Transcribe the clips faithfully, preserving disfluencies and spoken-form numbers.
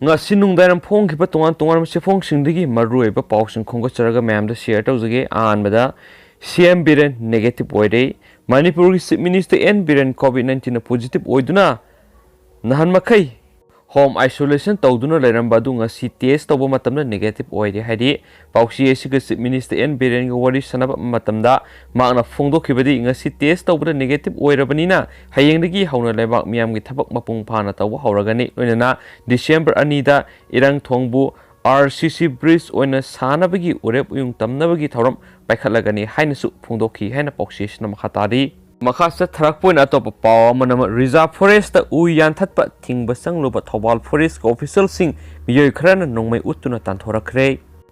ꯉꯁꯤ ꯅꯨꯡꯗꯥꯡꯋꯥꯏꯔꯝ ꯐꯣꯡꯈꯤꯕ ꯇꯣꯉꯥꯟ ꯇꯣꯉꯥꯟꯕ ꯆꯦꯐꯣꯡꯁꯤꯡꯗꯒꯤ ꯃꯔꯨꯑꯣꯏꯕ ꯄꯥꯎꯁꯤꯡ ꯈꯣꯝꯒꯠꯆꯔꯒ ꯃꯌꯥꯝꯗ ꯁꯤꯌꯔ ꯇꯧꯖꯒꯦ꯫ ꯑꯍꯥꯟꯕꯗ, ꯁꯤ ꯑꯦꯝ ꯕꯤꯔꯦꯟ ꯅꯦꯒꯦꯇꯤꯚ ꯑꯣꯏꯔꯦ꯫ ꯃꯅꯤꯄꯨꯔꯒꯤ chief minister N Biren covid ꯅꯥꯏꯟꯇꯤꯟꯅ ꯄꯣꯖꯤꯇꯤꯚ ꯑꯣꯏꯗꯨꯅ ꯅꯍꯥꯟ ꯃꯈꯩ ꯍꯣꯝ ꯑꯥꯏꯁꯣꯂꯦꯁꯟ ꯇꯧꯗꯨꯅ ꯂꯩꯔꯝꯕ ꯑꯗꯨ ꯉꯁꯤ ꯇꯦꯁ ꯇꯧꯕ ꯃꯇꯝꯗ ꯅꯦꯒꯦꯇꯤꯚ ꯑꯣꯏꯔꯦ ꯍꯥꯏꯔꯤ꯫ ꯄꯥꯎꯆꯦ ꯑꯁꯤꯒ ꯆꯤꯐ ꯃꯤꯅꯤꯁꯇꯔ ꯑꯦꯟ ꯕꯤꯔꯦꯟꯒ ꯋꯥꯔꯤ ꯁꯥꯟꯅꯕ ꯃꯇꯝꯗ ꯃꯍꯥꯛꯅ ꯐꯣꯡꯗꯣꯛꯈꯤꯕꯗꯤ, ꯉꯁꯤ ꯇꯦꯁ ꯇꯧꯕꯗ ꯅꯦꯒꯦꯇꯤꯚ ꯑꯣꯏꯔꯕꯅꯤꯅ ꯍꯌꯦꯡꯗꯒꯤ ꯍꯧꯅ ꯂꯩꯕꯥꯛ ꯃꯤꯌꯥꯝꯒꯤ ꯊꯕꯛ ꯃꯄꯨꯡ ꯐꯥꯅ ꯇꯧꯕ ꯍꯧꯔꯒꯅꯤ꯫ ꯂꯣꯏꯅꯅ ꯗꯤꯁꯦꯝꯕꯔ ꯑꯅꯤꯗ ꯏꯔꯪꯊꯣꯡꯕꯨ ꯑꯥꯔ ꯁꯤ ꯁꯤ ꯕ꯭ꯔꯤꯖ ꯑꯣꯏꯅ ꯁꯥꯅꯕꯒꯤ ꯎꯔꯦꯞ ꯎꯌꯨꯡ ꯇꯝꯅꯕꯒꯤ ꯊꯧꯔꯝ ꯄꯥꯏꯈꯠꯂꯒꯅꯤ ꯍꯥꯏꯅꯁꯨ ꯐꯣꯡꯗꯣꯛꯈꯤ ꯍꯥꯏꯅ ꯄꯥꯎꯆꯦ ꯑꯁꯤꯅ ꯃꯈꯥ ꯇꯥꯔꯤ꯫ ꯃꯈꯥ ꯆꯠꯊꯔꯛꯄ ꯑꯣꯏꯅ ꯑꯇꯣꯞꯄ ꯄꯥꯎ ꯑꯃꯅ, ꯔꯤꯖꯥꯔꯚ ꯐꯣꯔꯦꯁꯇ ꯎ ꯌꯥꯟꯊꯠꯄ ꯊꯤꯡꯕ ꯆꯪꯂꯨꯕ ꯊꯧꯕꯥꯜ ꯐꯣꯔꯦꯁꯀꯤ ꯑꯣꯐꯤꯁꯤꯌꯦꯜꯁꯤꯡ ꯃꯤꯑꯣꯏ ꯈꯔꯅ ꯅꯣꯡꯃꯩ ꯎꯠꯇꯨꯅ ꯇꯥꯟꯊꯣꯔꯛꯈ꯭ꯔꯦ꯫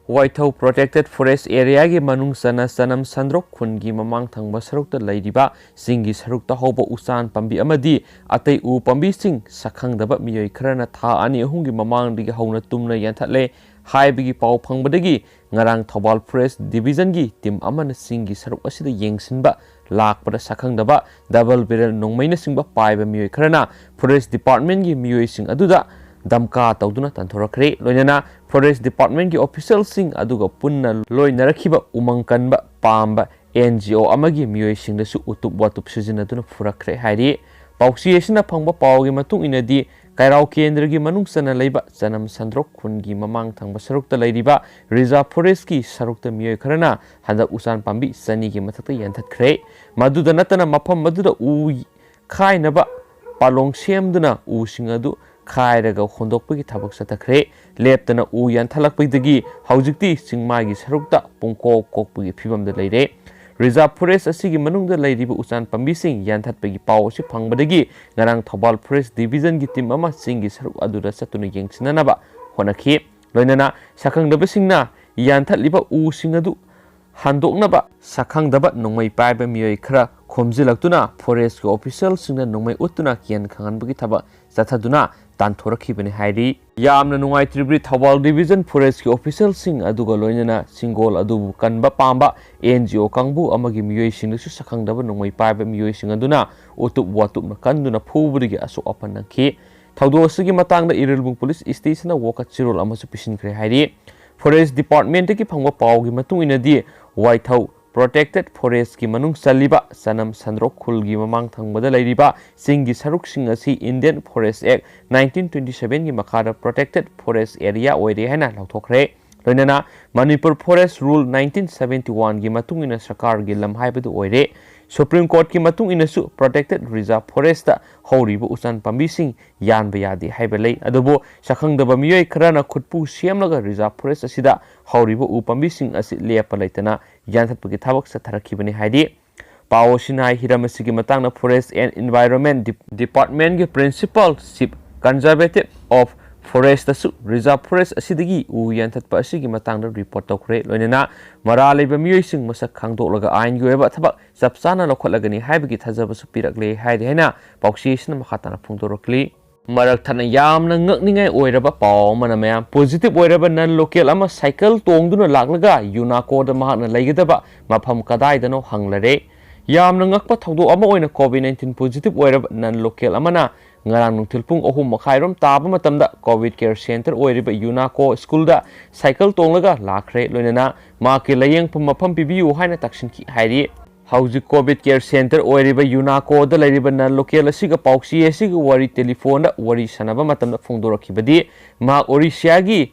ꯋꯥꯏꯊꯧ ꯄ꯭ꯔꯣꯇꯦꯛꯇꯦꯗ ꯐꯣꯔꯦꯁ ꯑꯦꯔꯤꯌꯥꯒꯤ ꯃꯅꯨꯡ ꯆꯟꯅ ꯆꯅꯝ ꯁꯟꯗ꯭ꯔꯣꯛ ꯈꯨꯟꯒꯤ ꯃꯃꯥꯡ ꯊꯪꯕ ꯁꯔꯨꯛꯇ ꯂꯩꯔꯤꯕ ꯆꯤꯡꯒꯤ ꯁꯔꯨꯛꯇ ꯍꯧꯕ ꯎꯆꯥꯟ ꯄꯥꯝꯕꯤ ꯑꯃꯗꯤ ꯑꯇꯩ ꯎ ꯄꯥꯝꯕꯤꯁꯤꯡ ꯁꯛꯈꯪꯗꯕ ꯃꯤꯑꯣꯏ ꯈꯔꯅ ꯊꯥ ꯑꯅꯤ ꯑꯍꯨꯝꯒꯤ ꯃꯃꯥꯡꯗꯒꯤ ꯍꯧꯅ ꯇꯨꯝꯅ ꯌꯥꯟꯊꯠꯂꯦ ꯍꯥꯏꯕꯒꯤ ꯄꯥꯎ ꯐꯪꯕꯗꯒꯤ ꯉꯔꯥꯡ ꯊꯧꯕꯥꯜ ꯐꯣꯔꯦꯁ ꯗꯤꯕꯤꯖꯟꯒꯤ ꯇꯤꯝ ꯑꯃꯅ ꯆꯤꯡꯒꯤ ꯁꯔꯨꯛ ꯑꯁꯤꯗ ꯌꯦꯡꯁꯤꯟꯕ ꯂꯥꯛꯄꯗ ꯁꯛꯈꯪꯗꯕ ꯗꯕꯜ ꯕꯦꯔꯦꯜ ꯅꯣꯡꯃꯩꯅꯆꯤꯡꯕ ꯄꯥꯏꯕ ꯃꯤꯑꯣꯏ ꯈꯔꯅ ꯐꯣꯔꯦꯁ ꯗꯤꯄꯥꯔꯠꯃꯦꯟꯒꯤ ꯃꯤꯑꯣꯏꯁꯤꯡ ꯑꯗꯨꯗ ꯗꯝꯀꯥ ꯇꯧꯗꯨꯅ ꯇꯥꯟꯊꯣꯔꯛꯈ꯭ꯔꯦ꯫ ꯂꯣꯏꯅꯅ ꯐꯣꯔꯦꯁ ꯗꯤꯄꯥꯔꯠꯃꯦꯟꯒꯤ ꯑꯣꯐꯤꯁꯤꯌꯦꯜꯁꯤꯡ ꯑꯗꯨꯒ ꯄꯨꯟꯅ ꯂꯣꯏꯅꯔꯛꯈꯤꯕ ꯎꯃꯪ ꯀꯟꯕ ꯄꯥꯝꯕ ꯑꯦꯟ ꯖꯤ ꯑꯣ ꯑꯃꯒꯤ ꯃꯤꯑꯣꯏꯁꯤꯡꯗꯁꯨ ꯎꯇꯨꯞ ꯋꯥꯇꯨꯞ ꯁꯤꯖꯤꯟꯅꯗꯨꯅ ꯐꯨꯔꯛꯈ꯭ꯔꯦ ꯍꯥꯏꯔꯤ꯫ ꯄꯥꯎꯆꯦ ꯑꯁꯤꯅ ꯐꯪꯕ ꯄꯥꯎꯒꯤ ꯃꯇꯨꯡ ꯏꯟꯅꯗꯤ, ꯀꯩꯔꯥꯎ ꯀꯦꯟꯗ꯭ꯔꯒꯤ ꯃꯅꯨꯡ ꯆꯟꯅ ꯂꯩꯕ ꯆꯅꯝ ꯁꯟꯗ꯭ꯔꯣꯛ ꯈꯨꯟꯒꯤ ꯃꯃꯥꯡ ꯊꯪꯕ ꯁꯔꯨꯛꯇ ꯂꯩꯔꯤꯕ ꯔꯤꯖꯥꯔꯚ ꯐꯣꯔꯦꯁꯀꯤ ꯁꯔꯨꯛꯇ ꯃꯤꯑꯣꯏ ꯈꯔꯅ ꯍꯟꯗꯛ ꯎꯆꯥꯟ ꯄꯥꯝꯕꯤ ꯆꯅꯤꯒꯤ ꯃꯊꯛꯇ ꯌꯥꯟꯊꯠꯈ꯭ꯔꯦ꯫ ꯃꯗꯨꯗ ꯅꯠꯇꯅ ꯃꯐꯝ ꯑꯗꯨꯗ ꯎ ꯈꯥꯏꯅꯕ ꯄꯥꯂꯣꯡ ꯁꯦꯝꯗꯨꯅ ꯎꯁꯤꯡ ꯑꯗꯨ ꯈꯥꯏꯔꯒ ꯍꯣꯟꯗꯣꯛꯄꯒꯤ ꯊꯕꯛ ꯆꯠꯊꯈ꯭ꯔꯦ꯫ ꯂꯦꯞꯇꯅ ꯎ ꯌꯥꯟꯊꯠꯂꯛꯄꯗꯒꯤ ꯍꯧꯖꯤꯛꯇꯤ ꯆꯤꯡꯃꯥꯏꯒꯤ ꯁꯔꯨꯛꯇ ꯄꯨꯡꯀꯣꯛ ꯀꯣꯛꯄꯒꯤ ꯐꯤꯕꯝꯗ ꯂꯩꯔꯦ꯫ ꯔꯤꯖꯥꯔꯚ ꯐꯣꯔꯦꯁ ꯑꯁꯤꯒꯤ ꯃꯅꯨꯡꯗ ꯂꯩꯔꯤꯕ ꯎꯆꯥꯟ ꯄꯥꯝꯕꯤꯁꯤꯡ ꯌꯥꯟꯊꯠꯄꯒꯤ ꯄꯥꯎ ꯑꯁꯤ ꯐꯪꯕꯗꯒꯤ ꯉꯔꯥꯡ ꯊꯧꯕꯥꯜ ꯐꯣꯔꯦꯁ ꯗꯤꯕꯤꯖꯟꯒꯤ ꯇꯤꯝ ꯑꯃ ꯆꯤꯡꯒꯤ ꯁꯔꯨꯛ ꯑꯗꯨꯗ ꯆꯠꯇꯨꯅ ꯌꯦꯡꯁꯤꯟꯅꯅꯕ ꯍꯣꯠꯅꯈꯤ꯫ ꯂꯣꯏꯅꯅ ꯁꯛꯈꯪꯗꯕꯁꯤꯡꯅ ꯌꯥꯟꯊꯠꯂꯤꯕ ꯎꯁꯤꯡ ꯑꯗꯨ ꯍꯟꯗꯣꯛꯅꯕ ꯁꯛꯈꯪꯗꯕ ꯅꯣꯡꯃꯩ ꯄꯥꯏꯕ ꯃꯤꯑꯣꯏ ꯈꯔ ꯈꯣꯝꯖꯤꯜꯂꯛꯇꯨꯅ ꯐꯣꯔꯦꯁꯀꯤ ꯑꯣꯐꯤꯁꯤꯌꯦꯜꯁꯤꯡꯅ ꯅꯣꯡꯃꯩ ꯎꯠꯇꯨꯅ ꯀꯤꯍꯟ ꯈꯪꯍꯟꯕꯒꯤ ꯊꯕꯛ ꯆꯠꯊꯗꯨꯅ ꯇꯥꯟꯊꯣꯔꯛꯈꯤꯕꯅꯤ ꯍꯥꯏꯔꯤ꯫ ꯌꯥꯝꯅ ꯅꯨꯡꯉꯥꯏꯇ꯭ꯔꯤꯕꯗꯤ ꯊꯧꯕꯥꯜ ꯗꯤꯕꯤꯖꯟ ꯐꯣꯔꯦꯁꯀꯤ ꯑꯣꯐꯤꯁꯤꯌꯦꯜꯁꯤꯡ ꯑꯗꯨꯒ ꯂꯣꯏꯅꯅ ꯁꯤꯡꯒꯣꯜ ꯑꯗꯨꯕꯨ ꯀꯟꯕ ꯄꯥꯝꯕ ꯑꯦꯟ ꯖꯤ ꯑꯣ ꯀꯥꯡꯕꯨ ꯑꯃꯒꯤ ꯃꯤꯑꯣꯏꯁꯤꯡꯗꯁꯨ ꯁꯛꯈꯪꯗꯕ ꯅꯣꯡꯃꯩ ꯄꯥꯏꯕ ꯃꯤꯑꯣꯏꯁꯤꯡ ꯑꯗꯨꯅ ꯎꯇꯨꯞ ꯋꯥꯇꯨꯞꯅ ꯀꯟꯗꯨꯅ ꯐꯨꯕꯗꯒꯤ ꯑꯁꯣꯛ ꯑꯄꯟ ꯅꯪꯈꯤ꯫ ꯊꯧꯗꯣꯛ ꯑꯁꯤꯒꯤ ꯃꯇꯥꯡꯗ ꯏꯔꯤꯜꯕꯨꯡ ꯄꯨꯂꯤꯁ ꯁ꯭ꯇꯦꯁꯟꯅ ꯋꯥꯀꯠ ꯆꯦꯔꯣꯜ ꯑꯃꯁꯨ ꯄꯤꯁꯤꯟꯈ꯭ꯔꯦ ꯍꯥꯏꯔꯤ꯫ ꯐꯣꯔꯦꯁ ꯗꯤꯄꯥꯔꯠꯃꯦꯟꯠꯇꯒꯤ ꯐꯪꯕ ꯄꯥꯎꯒꯤ ꯃꯇꯨꯡ ꯏꯟꯅꯗꯤ, ꯋꯥꯏꯊꯧ ꯄ꯭ꯔꯣꯇꯦꯛꯇꯦꯗ ꯐꯣꯔꯦꯁ꯭ꯠꯀꯤ ꯃꯅꯨꯡ ꯆꯜꯂꯤꯕ ꯆꯅꯝ ꯁꯟꯗ꯭ꯔꯣꯛ ꯈꯨꯜꯒꯤ ꯃꯃꯥꯡ ꯊꯪꯕꯗ ꯂꯩꯔꯤꯕ ꯆꯤꯡꯒꯤ ꯁꯔꯨꯛꯁꯤꯡ ꯑꯁꯤ Indian Forest Act nineteen twenty seven ꯒꯤ ꯃꯈꯥꯗ protected forest area ꯑꯣꯏꯔꯦ ꯍꯥꯏꯅ ꯂꯥꯎꯊꯣꯛꯈ꯭ꯔꯦ꯫ ꯂꯣꯏꯅꯅ Manipur Forest Rule nineteen seventy one ꯒꯤ ꯃꯇꯨꯡ ꯏꯟꯅ ꯁꯔꯀꯥꯔꯒꯤ ꯂꯝ ꯍꯥꯏꯕꯗꯨ ꯑꯣꯏꯔꯦ꯫ ꯁꯨꯄ꯭ꯔꯤꯝ ꯀꯣꯔꯠꯀꯤ ꯃꯇꯨꯡ ꯏꯟꯅꯁꯨ protected reserve forest ꯍꯧꯔꯤꯕ ꯎꯆꯥꯟ ꯄꯥꯝꯕꯤꯁꯤꯡ ꯌꯥꯟꯕ ꯌꯥꯗꯦ ꯍꯥꯏꯕ ꯂꯩ꯫ ꯑꯗꯨꯕꯨ ꯁꯛꯈꯪꯗꯕ ꯃꯤꯑꯣꯏ ꯈꯔꯅ ꯈꯨꯠꯄꯨ ꯁꯦꯝꯂꯒ reserve forest ꯑꯁꯤꯗ ꯍꯧꯔꯤꯕ ꯎ ꯄꯥꯝꯕꯤꯁꯤꯡ ꯑꯁꯤ ꯂꯦꯞꯄ ꯂꯩꯇꯅ ꯌꯥꯟꯊꯠꯄꯒꯤ ꯊꯕꯛ ꯆꯠꯊꯔꯛꯈꯤꯕꯅꯤ ꯍꯥꯏꯔꯤ꯫ ꯄꯥꯎ ꯑꯁꯤꯅ ꯍꯥꯏ, ꯍꯤꯔꯝ ꯑꯁꯤꯒꯤ ꯃꯇꯥꯡꯗ Forest and Environment Dep-, Department ꯀꯤ Principal Chief Conservator of Forest ꯇꯁꯨ reserve forest ꯑꯁꯤꯗꯒꯤ ꯎ ꯌꯥꯟꯊꯠꯄ ꯑꯁꯤꯒꯤ ꯃꯇꯥꯡꯗ report ꯇꯧꯈ꯭ꯔꯦ꯫ ꯂꯣꯏꯅꯅ ꯃꯔꯥꯜ ꯂꯩꯕ ꯃꯤꯑꯣꯏꯁꯤꯡ ꯃꯁꯛ ꯈꯪꯗꯣꯛꯂꯒ ꯑꯥꯏꯟꯒꯤ ꯑꯣꯏꯕ ꯊꯕꯛ ꯆꯞ ꯆꯥꯅ ꯂꯧꯈꯠꯂꯒꯅꯤ ꯍꯥꯏꯕꯒꯤ ꯊꯥꯖꯕꯁꯨ ꯄꯤꯔꯛꯂꯦ ꯍꯥꯏꯔꯤ ꯍꯥꯏꯅ ꯄꯥꯎꯆꯦ ꯑꯁꯤꯅ ꯃꯈꯥ ꯇꯥꯅ ꯐꯣꯡꯗꯣꯔꯛꯂꯤ꯫ ꯃꯔꯛ ꯊꯠꯅ ꯌꯥꯝꯅ ꯉꯛꯅꯤꯡꯉꯥꯏ ꯑꯣꯏꯔꯕ ꯄꯥꯎ ꯑꯃꯅ ꯃꯌꯥꯝ, positive ꯑꯣꯏꯔꯕ non local ꯑꯃ ꯁꯥꯏꯀꯜ ꯇꯣꯡꯗꯨꯅ ꯂꯥꯛꯂꯒ ꯌꯨꯅꯥꯀꯣꯗ ꯃꯍꯥꯛꯅ ꯂꯩꯒꯗꯕ ꯃꯐꯝ ꯀꯗꯥꯏꯗꯅꯣ ꯍꯪꯂꯔꯦ꯫ ꯌꯥꯝꯅ ꯉꯛꯄ ꯊꯧꯗꯣꯛ ꯑꯃ ꯑꯣꯏꯅ COVID nineteen positive ꯑꯣꯏꯔꯕ non local ꯑꯃꯅ ꯉꯔꯥꯡ ꯅꯨꯡꯊꯤꯜ ꯄꯨꯡ ꯑꯍꯨꯝ ꯃꯈꯥꯏꯔꯣꯝ ꯇꯥꯕ ꯃꯇꯝꯗ COVID care center ꯑꯣꯏꯔꯤꯕ ꯌꯨꯅꯥꯀꯣ ꯁ꯭ꯀꯨꯜꯗ ꯁꯥꯏꯀꯜ ꯇꯣꯡꯂꯒ ꯂꯥꯛꯈ꯭ꯔꯦ꯫ ꯂꯣꯏꯅꯅ ꯃꯍꯥꯛꯀꯤ ꯂꯥꯌꯦꯡꯐꯝ ꯃꯐꯝ ꯄꯤꯕꯤꯌꯨ ꯍꯥꯏꯅ ꯇꯛꯁꯤꯟꯈꯤ ꯍꯥꯏꯔꯤ꯫ ꯍꯧꯖꯤꯛ COVID care center ꯑꯣꯏꯔꯤꯕ ꯌꯨꯅꯥꯀꯣꯗ ꯂꯩꯔꯤꯕ non local ꯑꯁꯤꯒ ꯄꯥꯎꯆꯦ ꯑꯁꯤꯒꯤ ꯋꯥꯔꯤ ꯇꯦꯂꯤꯐꯣꯟꯗ ꯋꯥꯔꯤ ꯁꯥꯟꯅꯕ ꯃꯇꯝꯗ ꯐꯣꯡꯗꯣꯔꯛꯈꯤꯕꯗꯤ, ꯃꯍꯥꯛ ꯑꯣꯔꯤꯁꯤꯌꯥꯒꯤ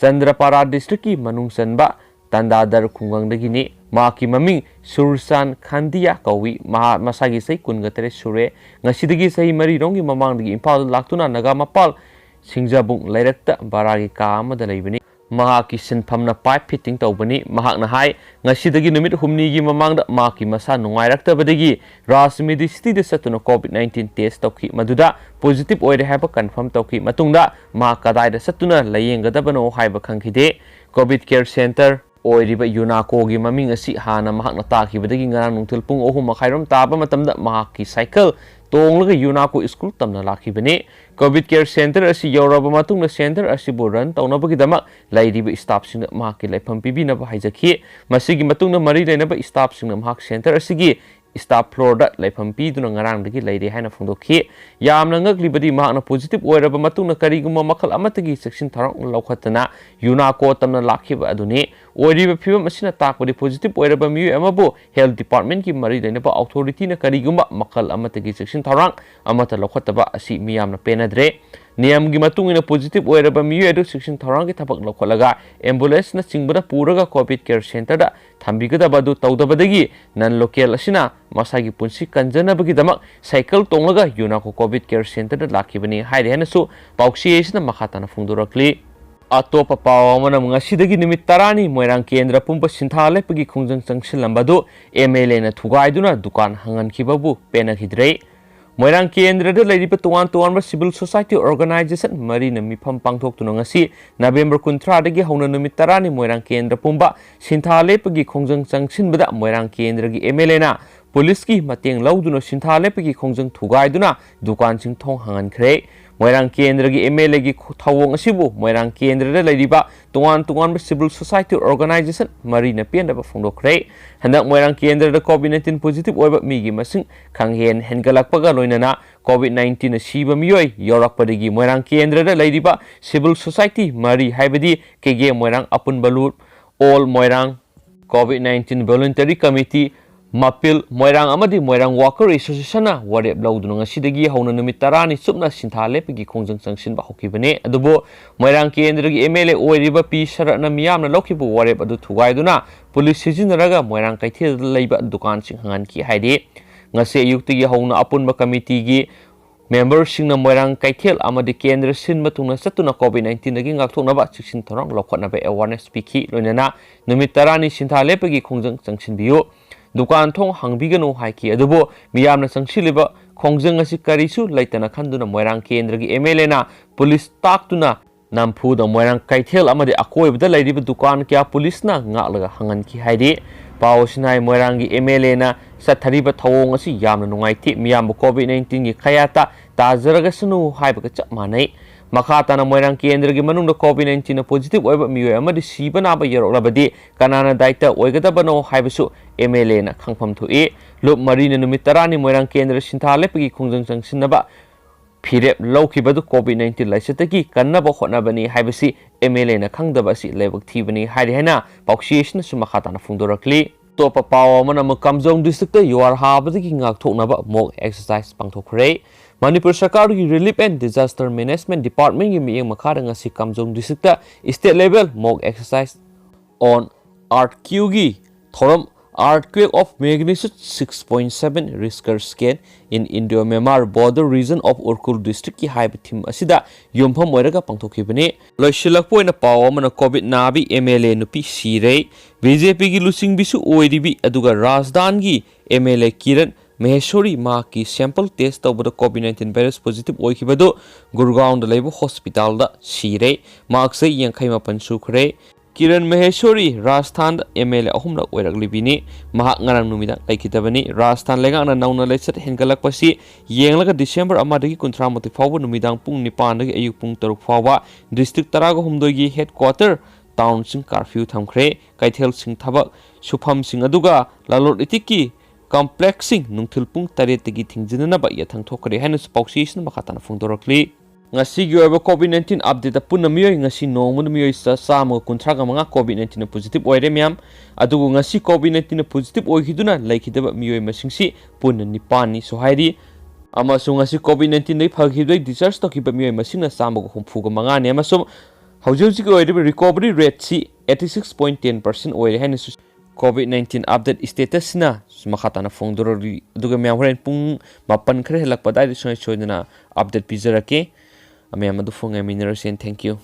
ꯆꯟꯗ꯭ꯔꯄꯥꯔꯥ district ꯀꯤ ꯃꯅꯨꯡ ꯆꯟꯕ ꯇꯟꯗꯥꯗꯔ ꯈꯨꯡꯒꯪꯗꯒꯤꯅꯤ꯫ ꯃꯍꯥꯛꯀꯤ ꯃꯃꯤꯡ ꯁꯨꯔꯆꯥꯟ ꯈꯥꯟꯗꯤꯌꯥ ꯀꯧꯏ꯫ ꯃꯍꯥꯛ ꯃꯁꯥꯒꯤ ꯆꯍꯤ ꯀꯨꯟꯒ ꯇꯔꯦꯠ ꯁꯨꯔꯦ꯫ ꯉꯁꯤꯗꯒꯤ ꯆꯍꯤ ꯃꯔꯤꯔꯣꯝꯒꯤ ꯃꯃꯥꯡꯗꯒꯤ ꯏꯝꯐꯥꯜꯗ ꯂꯥꯛꯇꯨꯅ ꯅꯥꯒꯥ ꯃꯄꯥꯜ ꯁꯤꯡꯖꯥꯕꯨꯡ ꯂꯩꯔꯛꯇ ꯚꯔꯥꯒꯤ ꯀꯥ ꯑꯃꯗ ꯂꯩꯕꯅꯤ꯫ ꯃꯍꯥꯛꯀꯤ ꯁꯤꯟꯐꯝꯅ pipe fitting ꯇꯧꯕꯅꯤ꯫ ꯃꯍꯥꯛꯅ ꯍꯥꯏ, ꯉꯁꯤꯗꯒꯤ ꯅꯨꯃꯤꯠ ꯍꯨꯝꯅꯤꯒꯤ ꯃꯃꯥꯡꯗ ꯃꯍꯥꯛꯀꯤ ꯃꯁꯥ ꯅꯨꯡꯉꯥꯏꯔꯛꯇꯕꯗꯒꯤ ꯔꯥꯖ ꯃꯦꯗꯤꯁꯤꯇꯤꯗ ꯆꯠꯇꯨꯅ COVID nineteen test ꯇꯧꯈꯤ꯫ ꯃꯗꯨꯗ positive ꯑꯣꯏꯔꯦ ꯍꯥꯏꯕ confirm ꯇꯧꯈꯤ꯫ ꯃꯇꯨꯡꯗ ꯃꯍꯥꯛ ꯀꯗꯥꯏꯗ ꯆꯠꯇꯨꯅ ꯂꯥꯌꯦꯡꯒꯗꯕꯅꯣ ꯍꯥꯏꯕ ꯈꯪꯈꯤꯗꯦ꯫ COVID care center ꯑꯣꯏꯔꯤꯕ ꯌꯨꯅꯥꯀꯣꯒꯤ ꯃꯃꯤꯡ ꯑꯁꯤ ꯍꯥꯟꯅ ꯃꯍꯥꯛꯅ ꯇꯥꯈꯤꯕꯗꯒꯤ ꯉꯔꯥꯡ ꯅꯨꯡꯊꯤꯜ ꯄꯨꯡ ꯑꯍꯨꯝ ꯃꯈꯥꯏꯔꯣꯝ ꯇꯥꯕ ꯃꯇꯝꯗ ꯃꯍꯥꯛꯀꯤ ꯁꯥꯏꯀꯜ ꯇꯣꯡꯂꯒ ꯌꯨꯅꯥꯀꯣ ꯁ꯭ꯀꯨꯜ ꯇꯝꯅ ꯂꯥꯛꯈꯤꯕꯅꯤ꯫ COVID care center ꯑꯁꯤ ꯌꯧꯔꯕ ꯃꯇꯨꯡꯗ center ꯑꯁꯤꯕꯨ run ꯇꯧꯅꯕꯒꯤꯗꯃꯛ ꯂꯩꯔꯤꯕ staffꯁꯤꯡꯗ ꯃꯍꯥꯛꯀꯤ ꯂꯩꯐꯝ ꯄꯤꯕꯤꯅꯕ ꯍꯥꯏꯖꯈꯤ꯫ ꯃꯁꯤꯒꯤ ꯃꯇꯨꯡꯗ ꯃꯔꯤ ꯂꯩꯅꯕ staffꯁꯤꯡꯅ ꯃꯍꯥꯛ center ꯑꯁꯤꯒꯤ staff floorꯗ ꯂꯩꯐꯝ ꯄꯤꯗꯨꯅ ꯉꯔꯥꯡꯗꯒꯤ ꯂꯩꯔꯦ ꯍꯥꯏꯅ ꯐꯣꯡꯗꯣꯛꯈꯤ꯫ ꯌꯥꯝꯅ ꯉꯛꯂꯤꯕꯗꯤ ꯃꯍꯥꯛꯅ positive ꯑꯣꯏꯔꯕ ꯃꯇꯨꯡꯗ ꯀꯔꯤꯒꯨꯝꯕ ꯃꯈꯜ ꯑꯃꯠꯇꯒꯤ ꯆꯦꯛꯁꯤꯟ ꯊꯧꯔꯥꯡ ꯂꯧꯈꯠꯇꯅ UNACO ꯇꯝꯅ ꯂꯥꯛꯈꯤꯕ ꯑꯗꯨꯅꯤ꯫ ꯑꯣꯏꯔꯤꯕ ꯐꯤꯕꯝ ꯑꯁꯤꯅ ꯇꯥꯛꯄꯗꯤ positive ꯑꯣꯏꯔꯕ ꯃꯤꯑꯣꯏ ꯑꯃꯕꯨ health departmentꯀꯤ ꯃꯔꯤ ꯂꯩꯅꯕ authorityꯅ ꯀꯔꯤꯒꯨꯝꯕ ꯃꯈꯜ ꯑꯃꯠꯇꯒꯤ ꯆꯦꯛꯁꯤꯟ ꯊꯧꯔꯥꯡ ꯑꯃꯠꯇ ꯂꯧꯈꯠꯇꯕ ꯑꯁꯤ ꯃꯤꯌꯥꯝꯅ ꯄꯦꯟꯅꯗ꯭ꯔꯦ꯫ ꯅꯤꯌꯝꯒꯤ ꯃꯇꯨꯡ ꯏꯟꯅ positive ꯑꯣꯏꯔꯕ ꯃꯤꯑꯣꯏ ꯑꯗꯨ ꯆꯦꯛꯁꯤꯟ ꯊꯧꯔꯥꯡꯒꯤ ꯊꯕꯛ ꯂꯧꯈꯠꯂꯒ ambulanceꯅꯆꯤꯡꯕꯗ ꯄꯨꯔꯒ COVID care centreꯗ ꯊꯝꯕꯤꯒꯗꯕ ꯑꯗꯨ ꯇꯧꯗꯕꯗꯒꯤ non local ꯑꯁꯤꯅ ꯃꯁꯥꯒꯤ ꯄꯨꯟꯁꯤ ꯀꯟꯖꯅꯕꯒꯤꯗꯃꯛ cycle ꯇꯣꯡꯂꯒ UNACO COVID care centreꯗ ꯂꯥꯛꯈꯤꯕꯅꯤ ꯍꯥꯏꯔꯤ ꯍꯥꯏꯅꯁꯨ ꯄꯥꯎꯆꯦ ꯑꯁꯤꯅ ꯃꯈꯥ ꯇꯥꯅ ꯐꯣꯡꯗꯣꯔꯛꯂꯤ꯫ ꯑꯇꯣꯞꯄ ꯄꯥꯎ ꯑꯃꯅ, ꯉꯁꯤꯗꯒꯤ ꯅꯨꯃꯤꯠ ꯇꯔꯥꯅꯤ ꯃꯣꯏꯔꯥꯡ ꯀꯦꯟꯗ꯭ꯔ ꯄꯨꯝꯕ ꯁꯤꯟꯊꯥ ꯂꯦꯞꯄꯒꯤ ꯈꯣꯡꯖꯪ ꯆꯪꯁꯤꯜꯂꯝꯕꯗꯨ MLAꯅ ꯊꯨꯒꯥꯏꯗꯨꯅ ꯗꯨꯀꯥꯟ ꯍꯥꯡꯍꯟꯈꯤꯕꯕꯨ ꯄꯦꯟꯅꯈꯤꯗ꯭ꯔꯦ꯫ ꯃꯣꯏꯔꯥꯡ ꯀꯦꯟꯗ꯭ꯔꯗ ꯂꯩꯔꯤꯕ ꯇꯣꯉꯥꯟ ꯇꯣꯉꯥꯟꯕ civil society organization ꯃꯔꯤꯅ ꯃꯤꯐꯝ ꯄꯥꯡꯊꯣꯛꯇꯨꯅ ꯉꯁꯤ November ꯀꯨꯟꯊ꯭ꯔꯥꯗꯒꯤ ꯍꯧꯅ ꯅꯨꯃꯤꯠ ꯇꯔꯥꯅꯤ ꯃꯣꯏꯔꯥꯡ ꯀꯦꯟꯗ꯭ꯔ ꯄꯨꯝꯕ ꯁꯤꯟꯊꯥ ꯂꯦꯞꯄꯒꯤ ꯈꯣꯡꯖꯪ ꯆꯪꯁꯤꯟꯕꯗ ꯃꯣꯏꯔꯥꯡ ꯀꯦꯟꯗ꯭ꯔꯒꯤ MLAꯅ ꯄꯨꯂꯤꯁꯀꯤ ꯃꯇꯦꯡ ꯂꯧꯗꯨꯅ ꯁꯤꯟꯊꯥ ꯂꯦꯞꯄꯒꯤ ꯈꯣꯡꯖꯪ ꯊꯨꯒꯥꯏꯗꯨꯅ ꯗꯨꯀꯥꯟꯁꯤꯡ ꯊꯣꯡ ꯍꯥꯡꯍꯟꯈ꯭ꯔꯦ꯫ ꯃꯣꯏꯔꯥꯡ ꯀꯦꯟꯗ꯭ꯔꯒꯤ MLAꯒꯤ ꯈꯨ-, ꯊꯧꯑꯣꯡ ꯑꯁꯤꯕꯨ ꯃꯣꯏꯔꯥꯡ ꯀꯦꯟꯗ꯭ꯔꯗ ꯂꯩꯔꯤꯕ ꯇꯣꯉꯥꯟ ꯇꯣꯉꯥꯟꯕ civil society organization ꯃꯔꯤꯅ ꯄꯦꯟꯗꯕ ꯐꯣꯡꯗꯣꯛꯈ꯭ꯔꯦ꯫ ꯍꯟꯗꯛ ꯃꯣꯏꯔꯥꯡ ꯀꯦꯟꯗ꯭ꯔꯗ COVID nineteen positive ꯑꯣꯏꯕ ꯃꯤꯒꯤ ꯃꯁꯤꯡ ꯈꯪꯍꯦꯟ ꯍꯦꯟꯒꯠꯂꯛꯄꯒ ꯂꯣꯏꯅꯅ COVID nineteenꯅ ꯁꯤꯕ ꯃꯤꯑꯣꯏ ꯌꯥꯎꯔꯛꯄꯗꯒꯤ ꯃꯣꯏꯔꯥꯡ ꯀꯦꯟꯗ꯭ꯔꯗ ꯂꯩꯔꯤꯕ civil society ꯃꯔꯤ, ꯍꯥꯏꯕꯗꯤ ꯀꯦꯒꯦ ꯃꯣꯏꯔꯥꯡ, ꯑꯄꯨꯟꯕ ꯂꯨꯞ, All ꯃꯣꯏꯔꯥꯡ, COVID nineteen Voluntary Committee, ꯃꯄꯤꯜ ꯃꯣꯏꯔꯥꯡ ꯑꯃꯗꯤ ꯃꯣꯏꯔꯥꯡ Worker Associationꯅ ꯋꯥꯔꯦꯞ ꯂꯧꯗꯨꯅ ꯉꯁꯤꯗꯒꯤ ꯍꯧꯅ ꯅꯨꯃꯤꯠ ꯇꯔꯥꯅꯤ ꯆꯨꯞꯅ ꯁꯤꯟꯊꯥ ꯂꯦꯞꯄꯒꯤ ꯈꯣꯡꯖꯪ ꯆꯪꯁꯤꯟꯕ ꯍꯧꯈꯤꯕꯅꯤ꯫ ꯑꯗꯨꯕꯨ ꯃꯣꯏꯔꯥꯡ ꯀꯦꯟꯗ꯭ꯔꯒꯤ MLA ꯑꯣꯏꯔꯤꯕ ꯄꯤ ꯁꯔꯠꯅ ꯃꯤꯌꯥꯝꯅ ꯂꯧꯈꯤꯕ ꯋꯥꯔꯦꯞ ꯑꯗꯨ ꯊꯨꯒꯥꯏꯗꯨꯅ ꯄꯨꯂꯤꯁ ꯁꯤꯖꯤꯟꯅꯔꯒ ꯃꯣꯏꯔꯥꯡ ꯀꯩꯊꯦꯜꯗ ꯂꯩꯕ ꯗꯨꯀꯥꯟꯁꯤꯡ ꯍꯥꯡꯍꯟꯈꯤ ꯍꯥꯏꯔꯤ꯫ ꯉꯁꯤ ꯑꯌꯨꯛꯇꯒꯤ ꯍꯧꯅ ꯑꯄꯨꯟꯕ committeeꯒꯤ memberꯁꯤꯡꯅ ꯃꯣꯏꯔꯥꯡ ꯀꯩꯊꯦꯜ ꯑꯃꯗꯤ ꯀꯦꯟꯗ꯭ꯔ ꯁꯤꯟꯕ ꯊꯨꯡꯅ ꯆꯠꯇꯨꯅ COVID nineteenꯗꯒꯤ ꯉꯥꯛꯊꯣꯛꯅꯕ ꯆꯦꯛꯁꯤꯟ ꯊꯧꯔꯥꯡ ꯂꯧꯈꯠꯅꯕ awareness ꯄꯤꯈꯤ꯫ ꯂꯣꯏꯅꯅ ꯅꯨꯃꯤꯠ ꯇꯔꯥꯅꯤ ꯁꯤꯟꯊꯥ ꯂꯦꯞꯄꯒꯤ ꯈꯣꯡꯖꯪ ꯆꯪꯁꯤꯟꯕꯤꯌꯨ, ꯗꯨꯀꯥꯟ ꯊꯣꯡ ꯍꯥꯡꯕꯤꯒꯅꯨ ꯍꯥꯏꯈꯤ꯫ ꯑꯗꯨꯕꯨ ꯃꯤꯌꯥꯝꯅ ꯆꯪꯁꯤꯜꯂꯤꯕ ꯈꯣꯡꯖꯪ ꯑꯁꯤ ꯀꯔꯤꯁꯨ ꯂꯩꯇꯅ ꯈꯟꯗꯨꯅ ꯃꯣꯏꯔꯥꯡ ꯀꯦꯟꯗ꯭ꯔꯒꯤ MLAꯅ ꯄꯨꯂꯤꯁ ꯇꯥꯛꯇꯨꯅ ꯅꯝꯐꯨꯗ ꯃꯣꯏꯔꯥꯡ ꯀꯩꯊꯦꯜ ꯑꯃꯗꯤ ꯑꯀꯣꯏꯕꯗ ꯂꯩꯔꯤꯕ ꯗꯨꯀꯥꯟ ꯀꯌꯥ ꯄꯨꯂꯤꯁꯅ ꯉꯥꯛꯂꯒ ꯍꯥꯡꯍꯟꯈꯤ ꯍꯥꯏꯔꯤ꯫ ꯄꯥꯎ ꯑꯁꯤꯅ ꯍꯥꯏ, ꯃꯣꯏꯔꯥꯡꯒꯤ MLAꯅ ꯆꯠꯊꯔꯤꯕ ꯊꯧꯑꯣꯡ ꯑꯁꯤ ꯌꯥꯝꯅ ꯅꯨꯡꯉꯥꯏꯇꯦ, ꯃꯤꯌꯥꯝꯕꯨ COVID nineteenꯒꯤ ꯈꯌꯥꯠꯇ ꯇꯥꯖꯔꯒꯁꯅꯨ ꯍꯥꯏꯕꯒ ꯆꯞ ꯃꯥꯟꯅꯩ꯫ ꯃꯈꯥ ꯇꯥꯅ ꯃꯣꯏꯔꯥꯡ ꯀꯦꯟꯗ꯭ꯔꯒꯤ ꯃꯅꯨꯡꯗ COVID nineteen positive ꯑꯣꯏꯕ ꯃꯤꯑꯣꯏ ꯑꯃꯗꯤ ꯁꯤꯕ ꯅꯥꯕ ꯌꯥꯎꯔꯛꯂꯕꯗꯤ ꯀꯅꯥꯅ ꯗꯥꯏꯇ ꯑꯣꯏꯒꯗꯕꯅꯣ ꯍꯥꯏꯕꯁꯨ MLAꯅ ꯈꯪꯐꯝ ꯊꯣꯛꯏ꯫ ꯂꯨꯞ ꯃꯔꯤꯅ ꯅꯨꯃꯤꯠ ꯇꯔꯥꯅꯤ ꯃꯣꯏꯔꯥꯡ ꯀꯦꯟꯗ꯭ꯔ ꯁꯤꯟꯊꯥ ꯂꯦꯞꯄꯒꯤ ꯈꯣꯡꯖꯪ ꯆꯪꯁꯤꯟꯅꯕ ꯐꯤꯔꯦꯞ ꯂꯧꯈꯤꯕꯗꯨ COVID nineteen ꯂꯥꯏꯆꯠꯇꯒꯤ ꯀꯟꯅꯕ ꯍꯣꯠꯅꯕꯅꯤ ꯍꯥꯏꯕꯁꯤ MLAꯅ ꯈꯪꯗꯕ ꯑꯁꯤ ꯂꯥꯏꯕꯛ ꯊꯤꯕꯅꯤ ꯍꯥꯏꯔꯤ ꯍꯥꯏꯅ ꯄꯥꯎꯆꯦꯁꯤꯅꯁꯨ ꯃꯈꯥ ꯇꯥꯅ ꯐꯣꯡꯗꯣꯔꯛꯂꯤ꯫ ꯑꯇꯣꯞꯄ ꯄꯥꯎ ꯑꯃꯅ ꯑꯃꯨꯛ ꯀꯥꯝꯖꯣꯡ districtꯇ ꯌꯨꯍꯥꯔ ꯍꯥꯕꯗꯒꯤ ꯉꯥꯛꯊꯣꯛꯅꯕ mock exercise ꯄꯥꯡꯊꯣꯛꯈ꯭ꯔꯦ꯫ ꯃꯅꯤꯄꯨꯔ ꯁꯔꯀꯥꯔꯒꯤ Relief and Disaster Management Departmentꯀꯤ ꯃꯤꯠꯌꯦꯡ ꯃꯈꯥꯗ ꯉꯁꯤ ꯀꯥꯝꯖꯣꯡ districtꯇ state level mock exercise on earthquakeꯀꯤ ꯊꯧꯔꯝ Earthquake of Magnitude six point seven Richter Scan in Indo-Myanmar Border Region of Ukhrul Districtꯀꯤ ꯍꯥꯏꯕ theme ꯑꯁꯤꯗ ꯌꯨꯝꯐꯝ ꯑꯣꯏꯔꯒ ꯄꯥꯡꯊꯣꯛꯈꯤꯕꯅꯤ꯫ ꯂꯣꯏꯁꯤꯜꯂꯛꯄ ꯑꯣꯏꯅ ꯄꯥꯎ ꯑꯃꯅ COVID ꯅꯥꯕꯤ MLA ꯅꯨꯄꯤ ꯁꯤꯔꯦ꯫ BJPꯒꯤ ꯂꯨꯆꯤꯡꯕꯤꯁꯨ ꯑꯣꯏꯔꯤꯕꯤ ꯑꯗꯨꯒ ꯔꯥꯖꯗꯥꯟꯒꯤ MLA ꯀꯤꯔꯟ ꯃꯍꯦꯁꯣꯔꯤ ꯃꯍꯥꯛꯀꯤ sample test ꯇꯧꯕꯗ COVID nineteen virus positive ꯑꯣꯏꯈꯤꯕꯗꯨ ꯒꯨꯔꯒꯥꯎꯟꯗ ꯂꯩꯕ ꯍꯣꯁꯄꯤꯇꯥꯜꯗ ꯁꯤꯔꯦ꯫ ꯃꯍꯥꯛ ꯆꯍꯤ ꯌꯥꯡꯈꯩ ꯃꯥꯄꯟ ꯁꯨꯈ꯭ꯔꯦ꯫ ꯀꯤꯔꯟ ꯃꯍꯦꯁꯣꯔꯤ ꯔꯥꯖꯁꯊꯥꯟꯗ MLA ꯑꯍꯨꯝꯂꯛ ꯑꯣꯏꯔꯛꯂꯤꯕꯤꯅꯤ꯫ ꯃꯍꯥꯛ ꯉꯔꯥꯡ ꯅꯨꯃꯤꯗꯥꯡ ꯂꯩꯈꯤꯗꯕꯅꯤ꯫ ꯔꯥꯖꯁꯊꯥꯟ ꯂꯩꯉꯥꯛꯅ ꯅꯧꯅ ꯂꯥꯏꯆꯠ ꯍꯦꯟꯒꯠꯂꯛꯄꯁꯤ ꯌꯦꯡꯂꯒ ꯗꯤꯁꯦꯝꯕꯔ ꯑꯃꯗꯒꯤ ꯀꯨꯟꯊ꯭ꯔꯥ ꯃꯥꯊꯣꯏ ꯐꯥꯎꯕ ꯅꯨꯃꯤꯗꯥꯡ ꯄꯨꯡ ꯅꯤꯄꯥꯟꯗꯒꯤ ꯑꯌꯨꯛ ꯄꯨꯡ ꯇꯔꯨꯛ ꯐꯥꯎꯕ district ꯇꯔꯥꯒ ꯍꯨꯝꯗꯣꯏꯒꯤ headquarter townꯁꯤꯡ curfew ꯊꯝꯈ꯭ꯔꯦ꯫ ꯀꯩꯊꯦꯜꯁꯤꯡ, ꯊꯕꯛ ꯁꯨꯐꯝꯁꯤꯡ ꯑꯗꯨꯒ ꯂꯂꯣꯟ ꯏꯇꯤꯛꯀꯤ complexꯁꯤꯡ ꯅꯨꯡꯊꯤꯜ ꯄꯨꯡ ꯇꯔꯦꯠꯇꯒꯤ ꯊꯤꯡꯖꯤꯟꯅꯅꯕ ꯌꯥꯊꯪ ꯊꯣꯛꯈ꯭ꯔꯦ ꯍꯥꯏꯅꯁꯨ ꯄꯥꯎꯆꯦꯁꯤꯅ ꯃꯈꯥ ꯇꯥꯅ ꯐꯣꯡꯗꯣꯔꯛꯂꯤ꯫ ꯉꯁꯤꯒꯤ ꯑꯣꯏꯕ COVID nineteen updateꯇ ꯄꯨꯟꯅ ꯃꯤꯑꯣꯏ ꯉꯁꯤ ꯅꯣꯡꯃꯗ ꯃꯤꯑꯣꯏ ꯆꯥ-, ꯆꯥꯝꯃꯒ ꯀꯨꯟꯊ꯭ꯔꯥꯒ ꯃꯉꯥ COVID nineteenꯅ positive ꯑꯣꯏꯔꯦ ꯃꯌꯥꯝ꯫ ꯑꯗꯨꯕꯨ ꯉꯁꯤ COVID nineteenꯅ positive ꯑꯣꯏꯈꯤꯗꯨꯅ ꯂꯩꯈꯤꯗꯕ ꯃꯤꯑꯣꯏ ꯃꯁꯤꯡꯁꯤ ꯄꯨꯟꯅ ꯅꯤꯄꯥꯟꯅꯤꯁꯨ ꯍꯥꯏꯔꯤ꯫ ꯑꯃꯁꯨꯡ ꯉꯁꯤ COVID nineteenꯗꯒꯤ ꯐꯈꯤꯕꯗꯒꯤ discharge ꯇꯧꯈꯤꯕ ꯃꯤꯑꯣꯏ ꯃꯁꯤꯡꯅ ꯆꯥꯝꯃꯒ ꯍꯨꯝꯐꯨꯒ ꯃꯉꯥꯅꯤ ꯑꯃꯁꯨꯡ ꯍꯧꯖꯤꯛ ꯍꯧꯖꯤꯛꯀꯤ ꯑꯣꯏꯔꯤꯕ recovery rateꯁꯤ eighty six point ten percent ꯑꯣꯏꯔꯦ ꯍꯥꯏꯅꯁꯨ COVID nineteen update statusꯁꯤꯅ ꯃꯈꯥ ꯇꯥꯅ ꯐꯣꯡꯗꯣꯔꯛꯂꯤ꯫ ꯑꯗꯨꯒ ꯃꯌꯥꯝ ꯍꯣꯔꯦꯟ ꯄꯨꯡ ꯃꯥꯄꯟ ꯈꯔ ꯍꯦꯜꯂꯛꯄ ꯑꯗꯨꯋꯥꯏꯗ ꯁꯨꯡꯁꯣꯏ ꯁꯣꯏꯗꯅ update ꯄꯤꯖꯔꯛꯀꯦ꯫ ꯃꯌꯥꯝ ꯑꯗꯨ ꯐꯣꯡ ꯉꯥꯏꯃꯤꯟꯅꯔꯁꯦ꯫ Thank you꯫